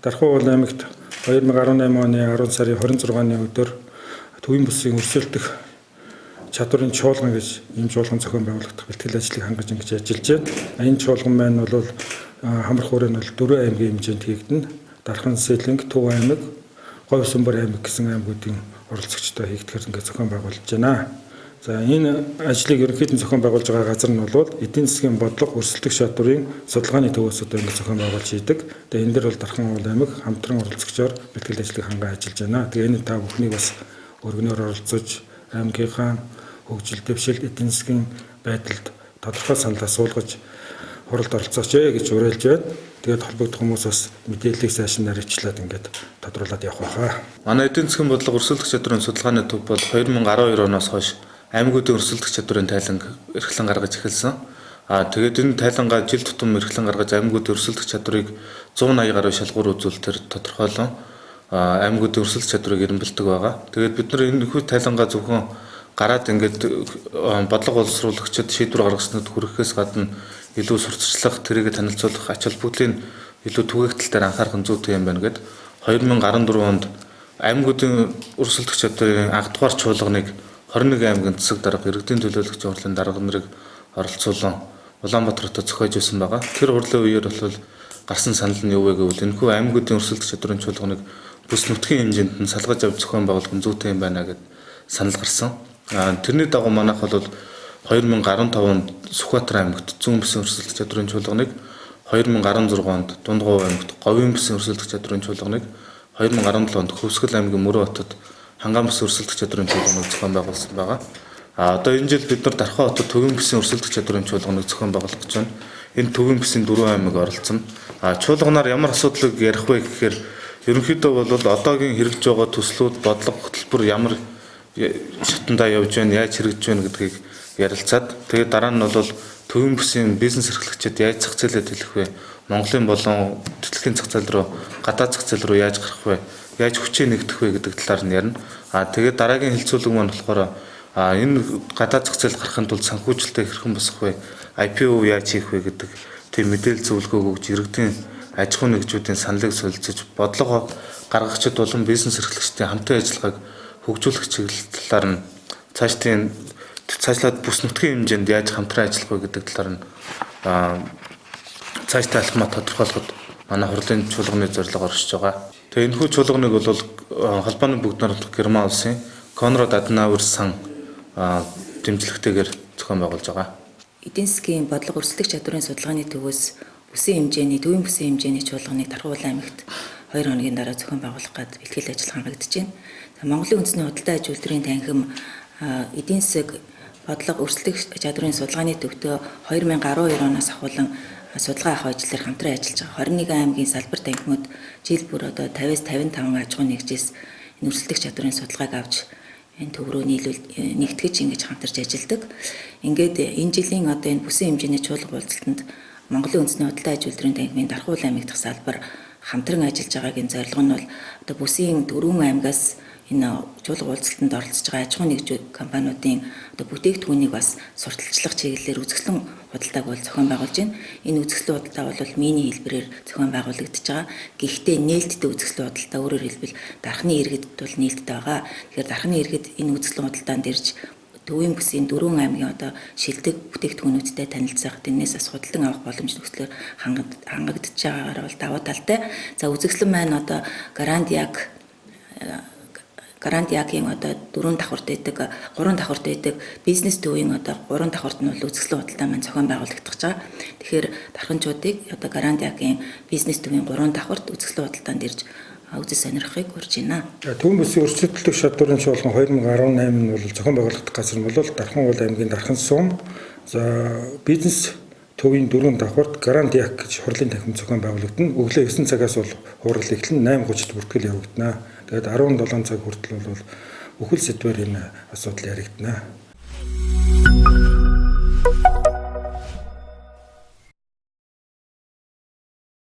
Дархан уул аймагт 2018 оны 10 сарын 26-ны өдөр Төвийн бүсийн өрсөлдөх чадварын чуулган гэж ийм чуулган зохион байгуулагдах бэлтгэл ажлыг хангаж ингэж ажиллаж байна. Энэ чуулган маань бол Хамар хуурын бол 4 аймгийн хэмжээнд хийгдэнэ. Дархан, Сэлэнг, Төв аймаг, Говь Сүмбэр аймаг гэсэн аймагуудын оролцогчтой хийгдэхээр ингээд зохион байгуулж байна. За, энэ ажлыг ерөнхийдөө зохион байгуулж байгаа газар нь бол эдийн засгийн бодлого өрсөлдөх чадварын судалгааны төвөөс одоо ингээд зохион байгуулж хийдэг. Тэгээ энэ дэр бол Дархан уул аймаг хамтран оролцогчоор бэлтгэл ажлыг хангаа ажиллаж байна. Тэгээ энэ та бүхнийг бас өргөнөөр оролцож, аймгийнхаа хөгжил дэвшил, эдийн засгийн байдалд тодорхой саналаа суулгаж хуралд оролцооч гэж уриалж байна. Тэгээд холбогдох хүмүүс бас мэдээллийг сайшин наривчлаад ингээд тодруулаад явах байхаа. Манай эдийн засгийн бодлого өрсөлдөх чадварын судалгааны төв бол 2012 оноос хойш аймагуудын өрсөлдөх чадварын тайланг эрхлэн гаргаж эхэлсэн. Тэгээд энэ тайлангаа жил тутам эрхлэн гаргаж, аймагуудын өрсөлдөх чадварыг 180 гаруй шалгуур үзүүлэлтээр тодорхойлон аймагуудын өрсөлдөх чадварыг эрэмбэлдэг байгаа. Тэгээд бид нар энэ нөхөд тайлангаа зөвхөн гараад ингээд бодлого боловсруулагчид, шийдвэр гаргагчдад хүрэхээс гадна илүү сурталчлах, тэрийг танилцуулах, ач холбогдлын илүү түгээх тал дээр анхаарах нь зүйтэй юм байна гэд 2014 онд аймагуудын өрсөлдөх чадварын анх дугаар чуулганыг 21 аймгийн засаг дарга, иргэдийн төлөөлөгчийн хурлын дарга нарыг оролцуулан Улаанбаатар хотод зохиож байсан байгаа. Тэр хурлын үеэр бол гарсан санал нь юу вэ гэвэл энэхүү аймагуудын өрсөлдөх чадварын чуулганыг бүс нутгийн хэмжээнд нь салгаж авч зохион байгуулах нь зүйтэй юм байна гэд санал гарсан. Тэрний дагуу манайх бол 2015 онд Сүхбаатар аймагт Зүүн бүсийн өрсөлдөх чадварын чуулганыг, 2016 онд Дундговь аймагт Говийн бүсийн өрсөлдөх чадварын чуулганыг, 2017 онд Хөвсгөл аймгийн Мөрөө хотод Хангаан бүсийн өрсөлдөх чадварын чуулганыг зохион байгуулсан байгаа. Одоо энэ жил бид нар Дархан хотод Төвийн бүсийн өрсөлдөх чадварын чуулганыг зохион байгуулах гэж байна. Энэ Төвийн бүсийн 4 аймаг оролцсон. Чуулганаар ямар асуудлыг ярих вэ гэхээр ерөнхийдөө бол одоогийн хэрэгжиж байгаа төслүүд, бодлого, хөтөлбөр ямар шатандаа явж байна, яаж хэрэгжиж байна гэдгийг ярилцаад, тэгээд дараа нь бол төвийн бүсийн бизнес эрхлэгчид яаж зах зээлээ тэлэх вэ? Монголын болон дэлхийн зах зээл рүү, гадаад зах зээл рүү яаж гарах вэ? Яаж хүчээ нэгтгэх вэ гэдэг талаар нь ярина. Тэгээд дараагийн хэлцүүлэг маань болохоор энэ гадаад зах зээл гарахын тулд санхүүжилтээ хэрхэн босгох вэ? IPO яаж хийх вэ гэдэг тийм мэдээлэл зөвлөгөөг өгч, иргэдийн аж ахуйн нэгжүүдийн саналыг солилцож, бодлого гаргагчид болон бизнес эрхлэгчдийн хамтын ажиллагааг хөгжүүлэх чиглэл талаар нь, цаашдын цаашлаад бүс нутгийн хэмжээнд яаж хамтран ажиллах вэ гэдэг талаар нь цаашдын алхмаа тодорхойлоход манай хурлын чуулганы зорилго оршиж байгаа. Тэгээ энэхүү чуулганыг бол холбооны бүгд найрамдах Герман улсын Конрад Аденауэр сан дэмжлэгтэйгээр зохион байгуулж байгаа. Эдийн засгийн бодлого өрсөлдөх чадварын судалгааны төвөөс бүсийн хэмжээний, төвийн бүсийн хэмжээний чуулганыг Дархан уул аймагт 2 хоногийн дараа зохион байгуулах гээд бэлтгэл ажил хангагдаж байна. Монголын үндэсний худалдаа аж үйлдвэрийн танхим эдийн засаг бодлого өрсөлдөх чадварын судалгааны төвтөө 2012 оноос ахуулан судалгаа авах ажлаар хамтран ажиллаж байгаа. 21 аймгийн салбар танхимууд жил бүр одоо 50-аас 55 аж ахуйн нэгжээс энэ өрсөлдөх чадварын судалгааг авч энэ төв рүү нийлүүл нэгтгэж ингэж хамтарч ажилладаг. Ингээд энэ жилийн одоо энэ бүсийн хэмжээний чуулга уулзалтанд Монголын үндэсний худалдаа аж үйлдвэрийн танхимын Дархан уул аймаг дахь салбар хамтран ажиллаж байгаагийн зорилго нь бол одоо бүсийн 4 аймагаас энэ чуулга уулзалтанд оролцож байгаа аж ахуйн нэгж компаниудын одоо бүтээгдэхүүнийг бас сурталчлах чиглэлээр үзэсгэлэн худалдааг бол зохион байгуулж байна. Энэ үзэсгэлэн худалдаа бол мини хэлбэрээр зохион байгуулагдаж байгаа. Гэхдээ нээлттэй үзэсгэлэн худалдаа, өөрөөр хэлбэл дархны иргэд бол нээлттэй байгаа. Тэгэхээр дархны иргэд энэ үзэсгэлэн худалдаанд ирж төвийн бүсийн 4 аймгийн одоо шилдэг бүтээгдэхүүнүүдтэй танилцах, тэрнээс бас худалдан авах боломж нөхцлөөр хангагдаж байгаагаар бол давуу талтай. За, үзэсгэлэн маань одоо Гранд Ягийн одоо 4 давхарт байдаг, 3 давхарт байдаг бизнес төвийн одоо 3 давхарт нь бол үзэсгэлэн худалдаа маань зохион байгуулагдах гэж байгаа. Тэгэхээр дарханчуудыг одоо Гранд Ягийн бизнес төвийн 3 давхарт үзэсгэлэн худалдаанд ирж үзэл сонирхохыг урьж байна. Төвийн бүсийн өрсөлдөх чадварын чуулган 2018 нь бол зохион байгуулагдах газар нь бол Дархан уул аймгийн Дархан сум. За, бизнес төвийн 4 давхарт Гранд Як гэж хурлын танхим зохион байгуулагдана. Өглөө 9 цагаас бол хурал эхлэн 8:30-д бүртгэл явагдана. Тэгээд 17 цаг хүртэл бол бүхэл сэдвээр энэ асуудал яригдана.